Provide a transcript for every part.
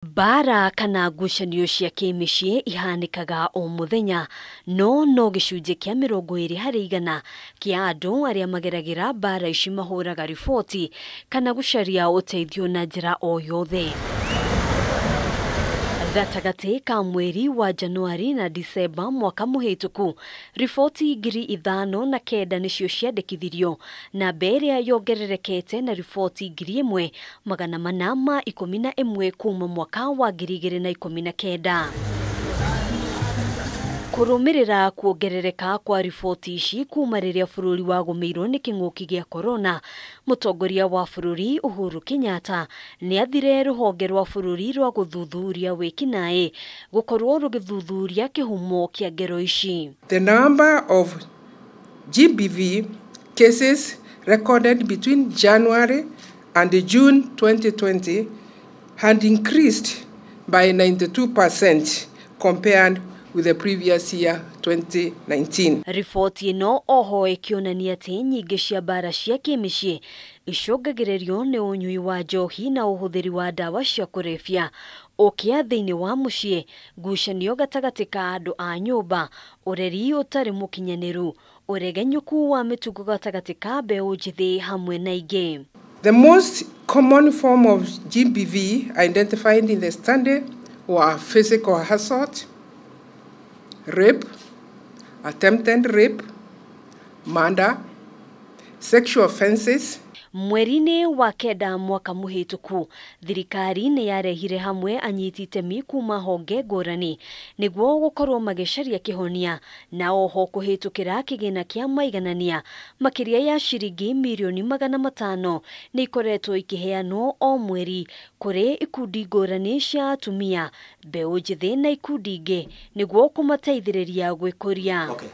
Mbara kana ngucanio cia kĩmĩciĩ ihanĩkaga o mũthenya, no no gĩcunjĩ kĩa 20% kĩa andũ arĩa mageragĩra mbara ici mahũraga riboti kana gũcaria ũteithio na njĩra o yothe. Gatagatĩ ka mweri wa Januari na Disemba mwaka mũhĩtũku, riboti 5,009 nĩcio ciandĩkithirio, namba ĩrĩa yongererekete na riboti 1,411 kuma mwaka wa 2019. Kũrũmĩrĩra kuongerereka kwa riboti ici kuma rĩrĩa bũrũri wagũmĩirwo nĩ kĩng'ũki gĩa korona, mũtongoria wa bũrũri Uhuru Kenyatta nĩathire rũhonge rwa bũrũri rwa gũthuthuria wĩkinaĩ gũkorwo rũgĩthuthuria kĩhumo kĩa ngero ici. The number of GBV cases recorded between January and June 2020 had increased by 92% compared with the previous year 2019. Riboti ĩno oho ĩkĩonania atĩ nyingĩ cia mbara cia kĩmĩciĩ icũngagĩrĩrio nĩ ũnyui wa njohi na ũhũthĩri wa ndawa cia kũrebia, ũkĩa thĩinĩ wa mũciĩ, ngucanio gatagatĩ ka andũ a nyũmba, ũreri ũtarĩ mũkinyanĩru, ũregenyũku wa mĩtugo gatagatĩ ka mbeũ njĩthĩ hamwe na ingĩ. The most common form of GBV identified in the study were physical assault, rape, attempted rape, murder, sexual offenses. Mweri-inĩ wa kenda mwaka mũhĩtũku, thirikari nĩ yarehire hamwe anyiti itemi kuma honge ngũrani nĩguo gũkorwo magĩcaria kĩhonia na oho kũhĩtũkĩra kĩgĩna kĩa maiganania makĩria ya ciringi mirioni 500 nĩ ikoretwo ikĩheanwo o mweri kũrĩ ikundi ngũrani cia atumia, mbeũ njĩthĩ na ikundi ingĩ nĩguo kũmateithĩrĩria gwĩkũria. Okay.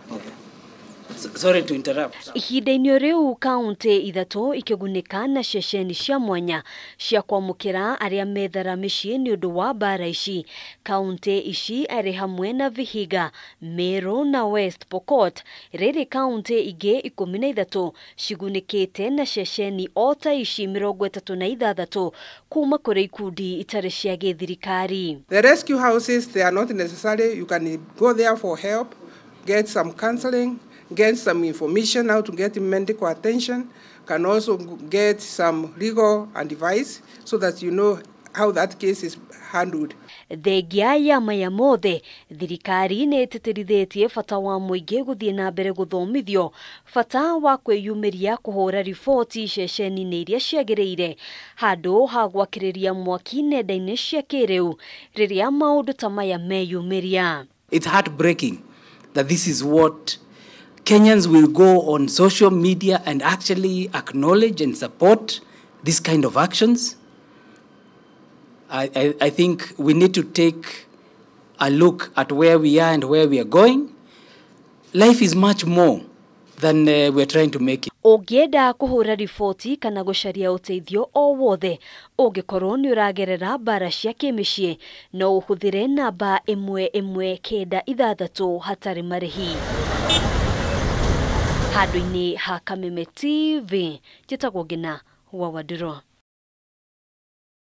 Sorry to interrupt. Ihinda-inĩ rĩu kaunti ithatũ ikĩgunĩka na ceceni cia mwanya cia kwamũkĩra arĩa methara mĩciĩ nĩ ũndũ wa mbara ici. Kaunti ici arĩ hamwe na Vihiga, Meru na West Pokot. Rĩrĩ kaunti ingĩ 13 cigunĩkĩte na ceceni o ta ici 36 kuma kũrĩ ikundi itarĩ cia gĩthirikari. The rescue houses, they are not necessary. You can go there for help, get some counseling, get some information how to get medical attention, can also get some legal advice so that you know how that case is handled. Thengia ya maya mothe, thirikari nĩ ĩtĩtĩrithĩtie bata wa mũingĩ gũthiĩ na mbere gũthomithio bata wa kwĩyumĩria kũhũra riboti ceceni-inĩ iria ciagĩrĩire handũ ha gwakĩrĩria mwaki nenda-inĩ cia kĩrĩu rĩrĩa maũndũ ta maya meyumĩria. It's heartbreaking that this is what Kenyans will go on social media and actually acknowledge and support this kind of actions. I think we need to take a look at where we are and where we are going. Life is much more than we're trying to make it. Ũngĩenda kũhũra riboti kana gũcaria ũteithio o wothe ũngĩkorwo nĩ ũragerera mbara cia kĩmĩciĩ, no ũhũthĩre namba 1196 hatarĩ marĩhi. Handũ-inĩ ha Kameme TV, njĩtagwo Ngina wa Wandĩrũ.